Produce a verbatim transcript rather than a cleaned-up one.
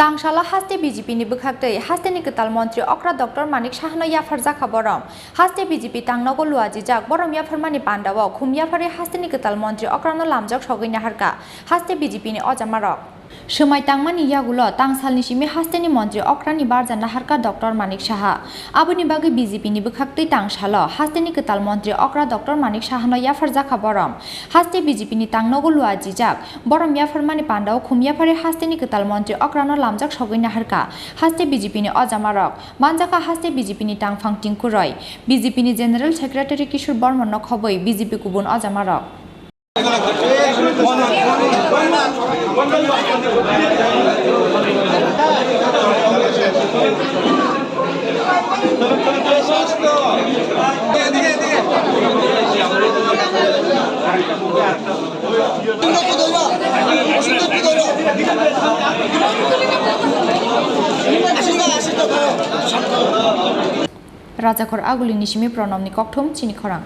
Tangsalo haste B J P ni bwkhaktwi hasteni kwtal montri okra Doctor Manik Sahano yapharjakha borom. Haste B J P tangnogo luajijak borom yapharmani pandao khum yapharwi hasteni kwtal montri okrano lamjak sogwi naharkha haste B J P ni ojamarok. Swmai tangmani yagulo tangsalni simi hasteni montri okrani barja naharkha Doctor Manik Saha. Aboni bagwi B J P ni bwkhaktwi tangsalo hasteni kwtal montri okra Doctor Manik Sahano yapharjakha borom. Haste B J P ni tangnogo luajijak borom yapharmani pandao khum yapharwi hasteni kwtal montri okrano lamjak sogwi naharkha haste B J P ni ojamarok. Manjakha haste B J P ni tangphang tingkuroi. B J P ni General Secretary Kishore Bormon no khobwi B J P kubun ojamarok. Rajakhor Aguli ni simi Pronom ni kokthum chini khorang.